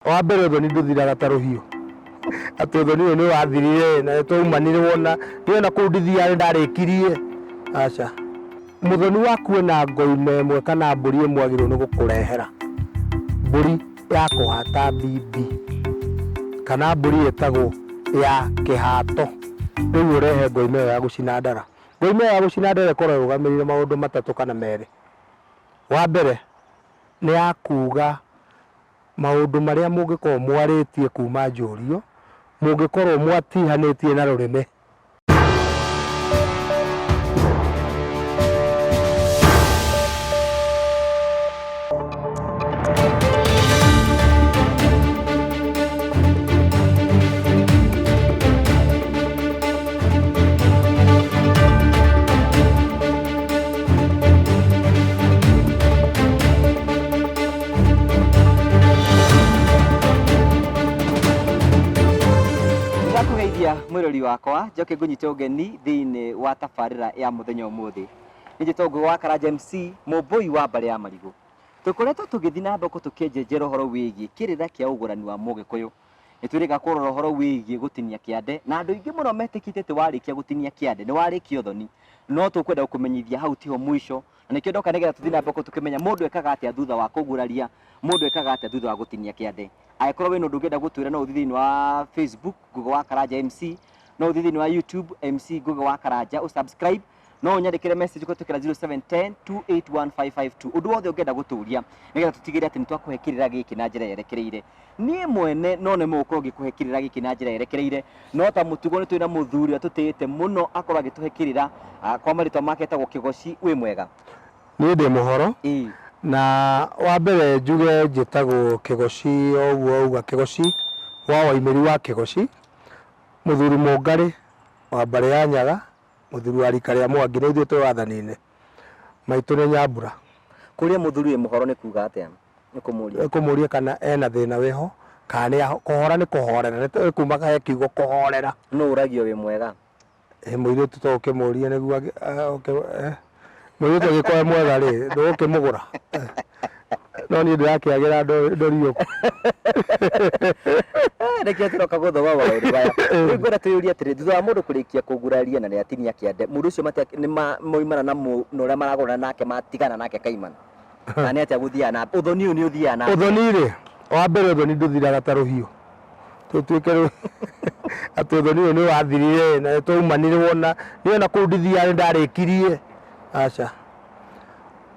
Wa mbere ũthoni ndũthiraga ta rũhiũ. Atĩ ũthoni ũyũ nĩ wathirire na nĩ twaumanire wona niĩ ona kũu ndithiaga nĩ ndarĩkirie. Aca. Mũthoni waku ena ngoima ĩmwe kana mbũri ĩmwe agĩrĩirwo nĩ gũkũrehera. Mbũri ya kũhata mbimbi kana mbũri ĩtagwo ya kĩhato. Rĩu ũrehe ngoima ĩyo ya gũcina ndara. Ngoima ĩyo ya gũcina ndara ĩkoragwo ĩrũgamĩrĩire maũndũ matatũ kana merĩ. Wa mbere nĩ ya kuga maũndũ marĩa mũngĩkorwo mwarĩtie kuma njũrio, mũngĩkorwo mwatihanĩtie na rũrĩmĩ. Ndakũgeithia mwĩrori wakwa njoke ngũnyite ũgeni thĩinĩ wa tabarĩra ya mũthenya ũmũthĩ. Nĩ njĩtagwo Ngũgĩ wa Karanja MC, mũmbũi wa mbarĩ ya marigũ. Tũkoretwo tũgĩthiĩ na mbere tũkĩenjenjera ũhoro wĩgiĩ kĩrĩra kĩa ũgũrani wa mũgĩkũyũ. Nĩ twĩrĩga kũrora ũhoro wĩgiĩ gũtinia kĩande na andũ aingĩ mũno metĩkĩtie atĩ warĩkia gũtinia kĩande nĩ warĩkia ũthoni. No tũkwenda gũkũmenyithia hau tiho mũico na nĩkĩo ndoka nĩgetha tũthiĩ na mbere tũkĩmenya mũndũ ekaga atĩa thutha wa kũguraria, mũndũ ekaga atĩa thutha wa gũtinia kĩande. Angĩkorwo wĩna ũndũ ũngĩenda gũtwĩra no ũthiĩ thĩinĩ wa Facebook Ngũgĩ wa Karanja MC, no ũthiĩ thĩinĩ wa YouTube MC Ngũgĩ wa Karanja ũ subscribe, no ũnyandĩkĩre message kũhetũkĩra 0710 281552 ũndũ wothe ũngĩenda gũtũria nĩgetha tũtigĩrĩre atĩ nĩ twakũhe kĩrĩra gĩkĩ na njĩra yerekereire. Niĩ mwene no nĩ mũgũkorwo ngĩkũhe kĩrĩra gĩkĩ na njĩra yerekereire, no ta mũtugo nĩ twĩ na mũthuri ũrĩa tũtĩĩte mũno akorwo agĩtũhe kĩrĩra kwa marĩtwa make etagwo Kĩgoci. Wĩ mwega? Niĩ ndĩ mũhoro. Na wa mbere njuge njĩtagwo Kĩgoci o ũguo wauga Kĩgoci wa Waimĩri wa Kĩgoci, mũthuri Mũngarĩ wa mbarĩ ya Nyaga, mũthuri wa rika rĩa Mwangi, nĩ ithuĩ twĩ wathani-inĩ. Maitũ nĩ Nyambura. Kũria mũthuri wĩ mũhoro nĩ kuga atĩa? Nĩ kũmũria. Nĩ kũmũria kana ena thĩna wĩho, kana nĩ kũhora nĩ kũhorera, nĩ kuma he kiugo kũhorera. Nũ ũragio wĩ mwega? Ĩ mũirĩtu to ũkĩmũrie nĩguo mũirĩtu angĩkorwo e mwega rĩ, ndũgũkĩmũgũra? No niĩ ndĩrakĩagĩra ndori ũkũ. Nĩkĩo tũroka gũthoma maũndũ maya. Rĩu ngwenda twĩyũrie atĩrĩ, thutha wa mũndũ kũrĩkia kũguraria na nĩatinia kĩande, mũndũ ũcio nĩ maumana na ũrĩa maragũrana nake matigana nake kaimana? Kana nĩ atĩa gũthiaga na mbere? Ũthoni ũyũ nĩ ũthiaga na mbere? Ũthoni rĩ, wa mbere ũthoni ndũthiraga ta rũhiũ. Tũtuĩke rĩu atĩ ũthoni ũyũ nĩ wathirire na nĩ twaumanire wona, niĩ ona kũu ndithiaga nĩ ndarĩkirie, aca.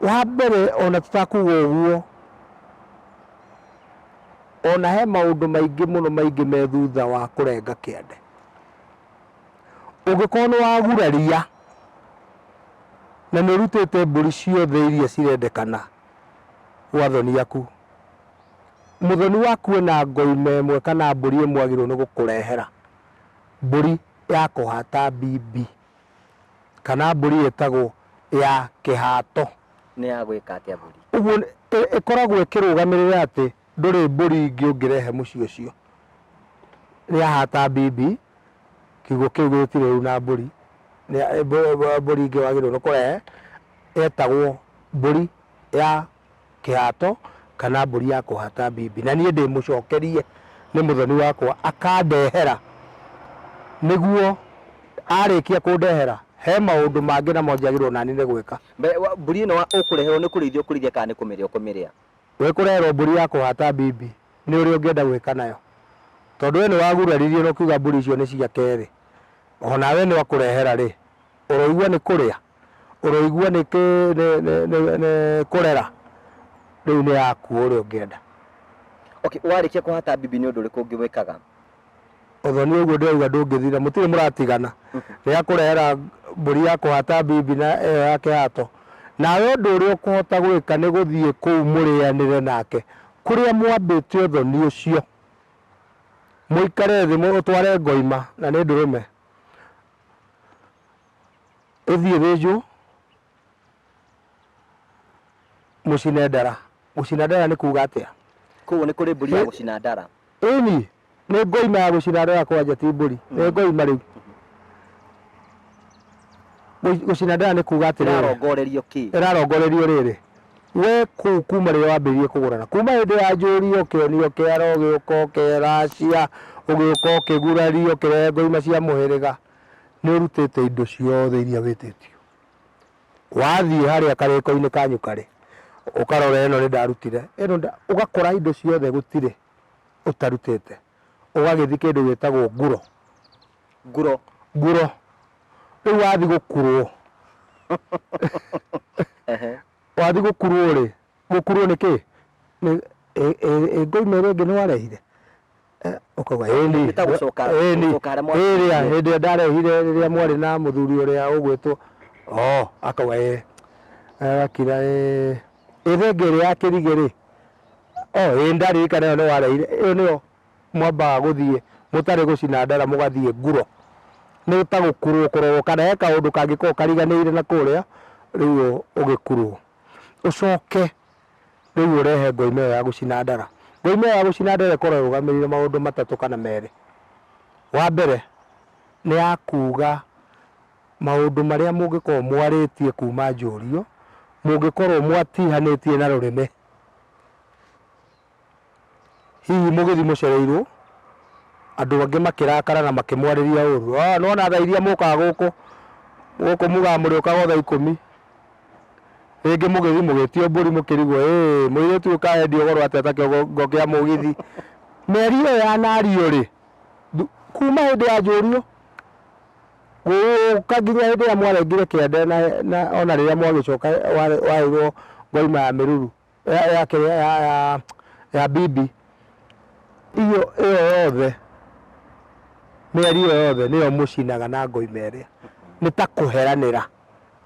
Wa mbere ona tũtakuga ũguo, ona he maũndũ maingĩ mũno maingĩ me thutha wa kũrenga kĩande. Ũngĩkorwo nĩ waguraria na nĩ ũrutĩte mbũri ciothe iria cirendekana gwa thoni aku, mũthoni waku ena ngoima ĩmwe kana mbũri ĩmwe agĩrĩirwo nĩ gũkũrehera. Mbũri ya kũhata mbimbi kana mbũri ĩtagwo ya kĩhato. Nĩ ya gwĩka atĩa mbũri? Ũguo ĩkoragwo ĩkĩrũgamĩrĩra atĩ ndũrĩ mbũri ingĩ ũngĩrehe mũciĩ ũcio. Nĩ yahata mbimbi, kiugũ kĩu gĩtirĩ rĩu na mbũri, mbũri ingĩ wagĩrĩirwo nĩ kũrehe yetagwo mbũri ya kĩhato kana mbũri ya kũhata mbimbi. Na niĩ ndĩmũcokerie nĩ mũthoni wakwa akandehera nĩguo arĩkia kũndehera he maũndũ mangĩ namo njagĩrĩirwo nani nĩ gwĩka. Mbũri ĩno ũkũreherwo nĩ kũrĩithia ũkũrĩithia kana nĩ kũmĩrĩa ũkũmĩrĩa? Wĩ kũreherwo mbũri ya kũhata mbimbi nĩ ũrĩa ũngĩenda gwĩka nayo. Tondũ we nĩ waguraririe na ũkiuga mbũri icio nĩ ciake rĩ, o nawe nĩ akũrehera rĩ, ũroigua nĩ kũrĩa? Ũroigua nĩ nĩ kũrera? Rĩu nĩ yaku ũrĩa ũngĩenda. Okay, warĩkia kũhata mbimbi nĩ ũndũ ũrĩkũ ũngĩ wĩkaga? Ũthoni ũguo ndĩrauga ndũngĩthira, mũtirĩ mũratigana. Nĩ akũrehera mbũri ya kũhata mbimbi na ĩyo ya kĩhato. Nawe ũndũ ũrĩa ũkũhota gwĩka nĩ gũthiĩ kũu mũrĩanĩre nake, kũrĩa mwambĩte ũthoni ũcio. Mũikare thĩ ũtware ngoima na nĩ ndũrũme, ĩthiĩ ĩthĩnjwo, mũcine ndara. Gũcina ndara nĩ kuga atĩa? Koguo nĩ kũrĩ mbũri ya gũcina ndara. Ĩni, nĩ ngoima ya gũcina ndara kwanja ti mbũri, nĩ ngoima rĩu. Gũcina ndara nĩ kuga atĩrĩrĩ. Ĩrarongorerio kĩ? Ĩrarongorerio rĩrĩ, We kũu kuma rĩrĩa wambĩrĩirie kũgũrana, kuma hĩndĩ ya njũrio, ũkĩonio kĩara, ũgĩũka ũkĩracia, ũgĩũka ũkĩgurario, ũkĩrehe ngoima cia mũhĩrĩga, nĩ ũrutĩte indo ciothe iria wĩtĩtio. Wathiĩ harĩa karĩko-inĩ kanyu karĩ, ũkarora ĩno nĩ ndarutire, ĩno ũgakora indo ciothe gũtirĩ ũtarutĩte. Ũgagĩthiĩ kĩndũ gĩtagwo nguro. Nguro. Nguro. Rĩu wathiĩ gũkurwo. Wathiĩ gũkurwo rĩ, gũkurwo nĩ kĩ? Nĩ ĩ ngoima ĩrĩa ĩngĩ nĩ warehire? Ũkauga ĩni. Nĩ ta gũcoka Ĩni. gũcoka harĩa Ĩrĩa mwatigire. hĩndĩ ĩrĩa ndarehire rĩrĩa mwarĩ na mũthuri ũrĩa ũgwĩtwo oh, akauga ĩ agakira ĩ ĩ thenge ĩrĩa ya kĩrigĩ rĩ oh, ĩ ndaririkana ĩyo nĩ warehire ĩyo nĩyo mwambaga gũthiĩ mũtarĩ gũcina ndara mũgathiĩ nguro nĩ ta gũkurwo kũrorwo kana he kaũndũ kangĩkorwo kariganĩire na kũrĩa rĩu ũgĩkurwo ũcoke rĩu ũrehe ngoima ĩyo ya gũcina ndara. Ngoima ĩyo ya gũcina ndara ĩkoragwo ĩrũgamĩrĩire maũndũ matatũ kana merĩ. Wa mbere nĩ ya kuga maũndũ marĩa mũngĩkorwo mwarĩtie kuma njũrio, mũngĩkorwo mwatihanĩtie na rũrĩmĩ. Hihi mũgĩthiĩ mũcereirwo, andũ angĩ makĩrakara na makĩmwarĩria ũru. Oh, nĩwona thaa iria mũkaga gũkũ, gũkũ mugaga mũrĩũkaga o thaa ikũmi. Rĩngĩ mũgĩthiĩ mũgĩtio mbũri mũkĩrigwo ĩĩ mũirĩtu ũyũ kaendio goro atĩa ta kĩongo kĩa mũgithi. Mĩario ĩyo yanario rĩ, kuma hĩndĩ ya njũrio, gũka nginya hĩndĩ ĩrĩa mwarengire kĩande na ona rĩrĩa mwagĩcoka waheirwo ngoima ya mĩruru. ya ya kĩrĩa ya ya ya bibi iyo ĩyo yothe mĩario ĩyo yothe nĩyo mũcinaga na ngoima ĩrĩa nĩ ta kũheranĩra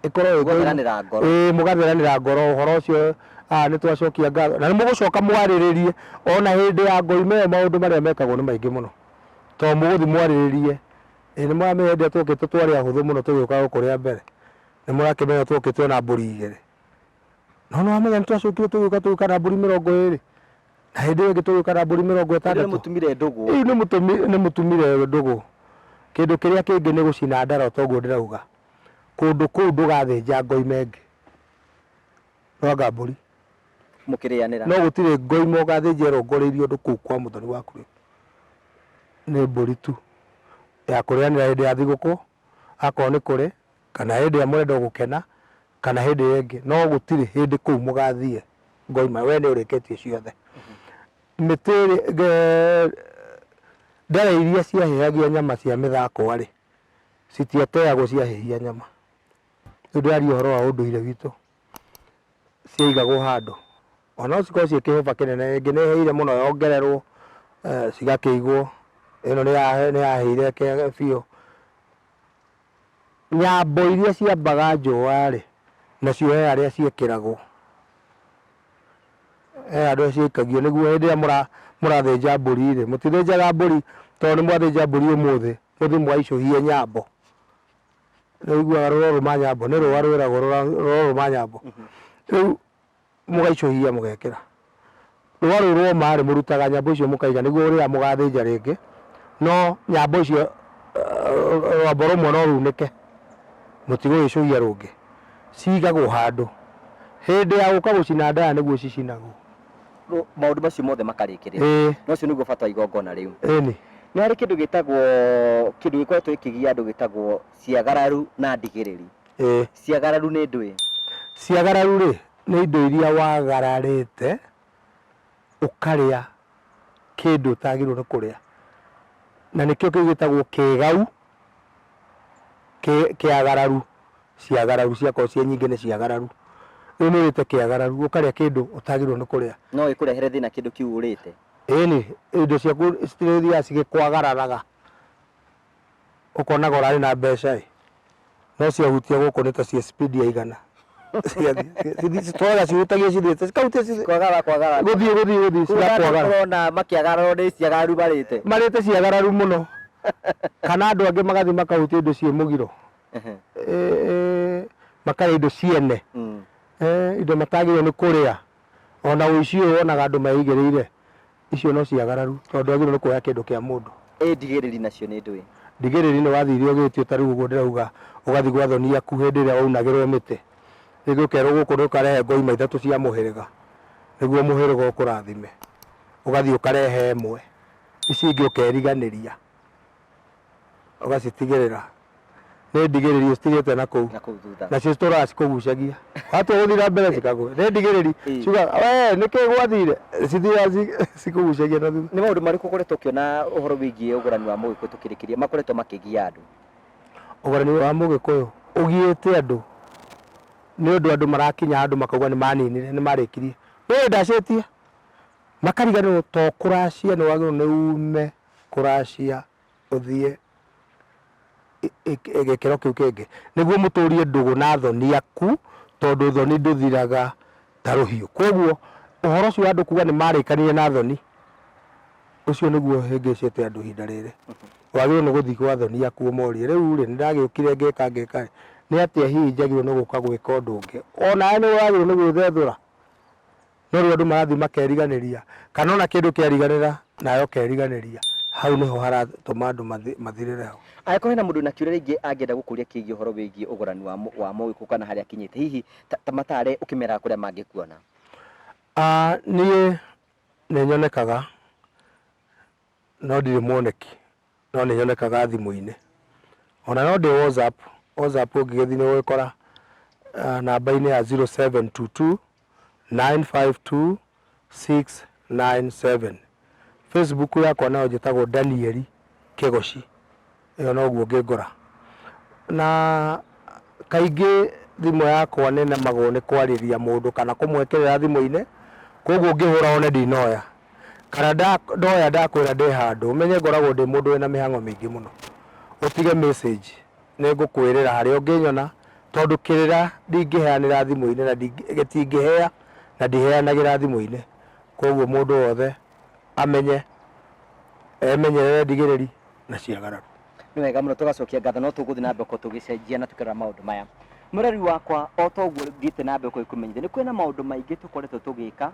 ĩkorwo ĩ ngoima- Mũgatheranĩra ngoro. Ĩĩ, mũgatheranĩra ngoro ũhoro ũcio ah, nĩ twacokia ngatho na nĩ mũgũcoka mwarĩrĩrie ona hĩndĩ ya ngoima ĩyo maũndũ marĩa mekagwo nĩ maingĩ mũno tondũ mũgũthiĩ mwarĩrĩrie ĩ nĩ mũramenya hĩndĩ ĩrĩa twokĩte twarĩ ahũthũ mũno tũgĩũka gũkũ rĩa mbere nĩ mũrakĩmenya twokĩte ona mbũri igĩrĩ No nĩ wamenya nĩ twacokire tũgĩũka tũgĩũka na mbũri mĩrongo ĩrĩ na hĩndĩ ĩyo ĩngĩ tũgĩũka na mbũri mĩrongo Rĩu nĩ ĩtandatũ. mũtumire ndũgũ. Rĩu nĩ mũtumire ndũgũ. Kĩndũ kĩrĩa kĩngĩ nĩ gũcina ndara o toguo ndĩrauga. Kũndũ kũu ndũgathĩnja ngoima ĩngĩ. No anga mbũri. Mũkĩrĩanĩra. No gũtirĩ ngoima ũgathĩnja ĩrongoreirie ũndũ kũu kwa mũthoni waku rĩ. Nĩ mbũri tu ya kũrĩanĩra hĩndĩ ya thigũkũ, akorwo nĩ kũrĩ, kana hĩndĩ ĩrĩa mũrenda gũkena, kana hĩndĩ ĩrĩa ĩngĩ no gũtirĩ hĩndĩ kũu mũgathiĩ ngoima we nĩ ũrĩkĩtie ciothe mĩtĩ ĩrĩ ndara iria ciahĩhagia nyama cia mĩthakwa rĩ citiateagwo ciahĩhia nyama rĩu ndĩraria ũhoro wa ũndũire witũ ciaigagwo handũ ona no cikorwo ciĩ kĩhũba kĩnene ĩngĩ nĩ ĩhĩire mũno yongererwo cigakĩigwo ĩno nĩ yahĩire biũ Nyambo iria ciambaga njũa-rĩ, nacio he harĩa ciĩkĩragwo. He handũ ciaikagio nĩguo hĩndĩ ĩrĩa mũrathĩnja mbũri-rĩ, mũtithĩnjaga mbũri tondũ nĩ mwathĩnja mbũri ũmũthĩ, mũthiĩ mũgaicũhie nyambo. Nĩ ũiguaga rũrorũma nyambo? Nĩ rũa rwĩragwo rũrorũma nyambo. Rĩu mũgaicũhia mũgekĩra. Rũa rũu rwoma rĩ, mũrutaga nyambo icio mũkaiga nĩguo rĩrĩa mũgathĩnja rĩngĩ, no nyambo icio rwambo rũmwe no runĩke, mũtigũgĩicũhia rũngĩ. Cigagwo handũ. Hĩndĩ ya gũka gũcina ndaya nĩguo cicinagwo. Maũndũ macio mothe makarĩkĩrĩra. Ĩĩ. Na ũcio nĩguo bata wa igongona rĩu. Ĩni. Nĩ harĩ kĩndũ gĩtagwo, kĩndũ gĩkoretwo gĩkĩgia andũ gĩtagwo ciagararu na ndigĩrĩri. Ĩĩ. Ciagararu nĩ ndũĩ? Ciagararu rĩ, nĩ indo iria wagararĩte ũkarĩa kĩndũ ũtagĩrĩirwo nĩ kũrĩa. Na nĩkĩo kĩu gĩtagwo kĩgau, kĩagararu, ciagararu ciakorwo ciĩ nyingĩ nĩ ciagararu. Rĩu nĩ ũrĩte kĩagararu, ũkarĩa kĩndũ ũtagĩrĩirwo nĩ kũrĩa. No ĩkũrehere thĩna kĩndũ kĩu ũrĩte? Ĩni, indo ciaku cithiaga cigĩkwagararaga. Ũkonaga ũrarĩ na mbeca ĩ, no ciahutia gũkũ nĩ ta ciĩ speed ya igana. Citwaraga cihutagia cithiĩte cikahutia cithiĩte. Kwagara kwagara. Gũthiĩ gũthiĩ gũthiĩ Koguo andũ cigakwagara. ũrona makĩagararwo nĩ ciagararu marĩte. Marĩte ciagararu mũno. Kana andũ angĩ magathiĩ makahutia indo ciĩ mũgiro. Makarĩa indo ciene. Indo matagĩrĩirwo nĩ kũrĩa. Ona ũici ũyũ wonaga andũ meigĩrĩire. Icio no ciagararu tondũ ndwagĩrĩirwo nĩ kuoya kĩndũ kĩa mũndũ. Ĩ ndigĩrĩri nacio nĩ ndũĩ? Ndigĩrĩri nĩ wathire ũgĩtio ta rĩu ũguo ndĩrauga ũgathiĩ gwa thoni aku hĩndĩ ĩrĩa waunagĩrwo mĩtĩ. Rĩngĩ ũkerwo gũkũ nĩ ũkarehe ngoima ithatũ cia mũhĩrĩga nĩguo mũhĩrĩga ũkũrathime. Ũgathiĩ ũkarehe ĩmwe, ici ingĩ ũkeriganĩria, ũgacitigĩrĩra. Nĩ ndigĩrĩri ũcitigĩte na kũu. Na kũu thutha. Nacio citũraga cikũgucagia. Watua gũthiĩ na mbere cikagũ. Nĩ ndigĩrĩri. Ĩĩ. Ciugaga, we nĩkĩ gwathire? Cithiaga cikũgucagia na thutha. Nĩ maũndũ marĩkũ ũkoretwo ũkĩona ũhoro wĩgiĩ ũgũrani wa mũgĩkũyũ tũkĩrĩkĩria makoretwo makĩgia andũ? Ũgũrani wa mũgĩkũyũ ũgiĩte andũ nĩ ũndũ andũ marakinya handũ makauga nĩ maninire, nĩ marĩkirie. Niĩ ndacĩtie. Makariganĩrwo to kũracia nĩ wagĩrĩirwo nĩ ume kũracia ũthiĩ gĩkĩro kĩu kĩngĩ nĩguo mũtũrie ndũgũ na thoni aku tondũ thoni ndũthiraga ta rũhiũ. Koguo ũhoro ũcio wa andũ kuga nĩ marĩkanire na thoni ũcio nĩguo ũhĩngĩcĩte andũ ihinda rĩrĩ. Wagĩrĩirwo nĩ gũthiĩ gwa thoni aku ũmorie rĩu rĩ nĩ ndagĩũkire ngĩka ngĩka rĩ nĩ atĩa hihi njagĩrĩirwo nĩ gũka gwĩka ũndũ ũngĩ. Onawe nĩ wagĩrĩirwo nĩ gwĩthethũra. No rĩu andũ marathiĩ makeriganĩria, kana ona kĩndũ kĩariganĩra nawe ũkeriganĩria, hau nĩho haratũma andũ mathirĩre ho. Angĩkorwo hena mũndũ wĩna kĩũria rĩngĩ angĩenda gũkũria kĩgiĩ ũhoro wĩgiĩ ũgũrani wa wa mũgĩkũyũ kana harĩa akinyĩte, hihi ta matare ũkĩmeraga kũrĩa mangĩkuona? Niĩ nĩ nyonekaga no ndirĩ mwoneki, no nĩ nyonekaga thimũ-inĩ. Ona no ndĩ WhatsApp, WhatsApp ũngĩgĩthiĩ nĩ ũgũgĩkora namba-inĩ ya 0722 952 697. Facebook yakwa nayo njĩtagwo Daniel Kĩgoci, ĩyo noguo ũngĩngora. Na kaingĩ thimũ yakwa nĩ nemagwo nĩ kwarĩria mũndũ kana kũmwĩkĩrĩra thimũ-inĩ, koguo ũngĩhũra wone ndinoya. Kana ndoya ndakwĩra ndĩ handũ, ũmenye ngoragwo ndĩ mũndũ wĩna mĩhang'o mĩingĩ mũno. Ũtige message, nĩ ngũkwĩrĩra harĩa ũngĩnyona, tondũ kĩrĩra ndingĩheanĩra thimũ-inĩ na gĩtingĩhĩa na ndiheanagĩra thimũ-inĩ. Koguo mũndũ wothe amenye, emenyerere ndigĩrĩri na ciagararu. Nĩ wega mũno tũgacokia ngatho no tũgũthiĩ na mbere tũgĩcenjia na tũkĩrora maũndũ maya. Mũrori wakwa o ta ũguo thiĩte na mbere gũkũmenyithia nĩ kwĩna maũndũ maingĩ tũkoretwo tũgĩka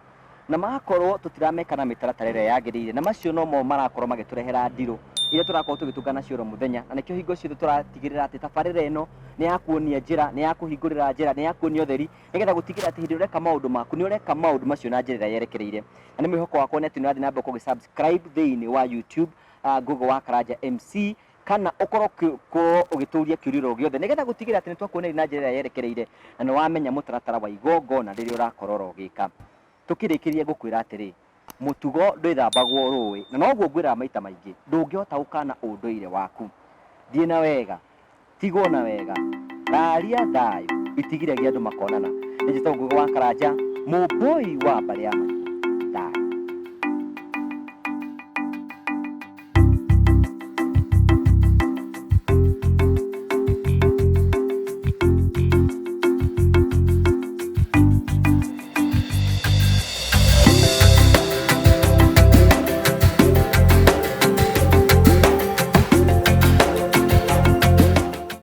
na magakorwo tũtirameka na mĩtaratara ĩrĩa yagĩrĩire na macio nomo marakorwo magĩtũrehera ndirũ iria tũrakorwo tũgĩtũngana nacio oro mũthenya na nĩkĩo hingo ciothe tũratigĩrĩra atĩ tabarĩra ĩno nĩ ya kuonia njĩra, nĩ ya kũhingũrĩra njĩra, nĩ ya kuonia ũtheri nĩgetha gũtigĩrĩra atĩ hĩndĩ ĩrĩa ũreka maũndũ maku nĩ ũreka maũndũ macio na njĩra ĩrĩa yerekereire. Na nĩ mwĩhoko wakwa nĩ atĩ nĩ ũrathiĩ na mbere gũkorwo ũgĩ subscribe thĩinĩ wa YouTube Google wa Karanja MC kana ũkorwo ũgĩtũria kĩũria oro gĩothe nĩgetha gũtigĩrĩra atĩ nĩ twakuonereria na njĩra ĩrĩa yerekereire na nĩ wamenya mũtaratara wa igongona rĩrĩa ũrakorwo ũgĩka. Tũkĩrĩkĩria ngũkwĩra atĩrĩ, mũtugo ndwĩthambagwo rũĩ, na noguo ngwĩraga maita maingĩ, ndũngĩhota gũkana ũndũire waku. Thiĩ na wega, tigwo na wega, raria thayũ, itigiragia andũ makonana. Nĩ njĩtagwo Ngũgĩ wa Karanja, mũmbũi wa mbarĩ ya Marigũ.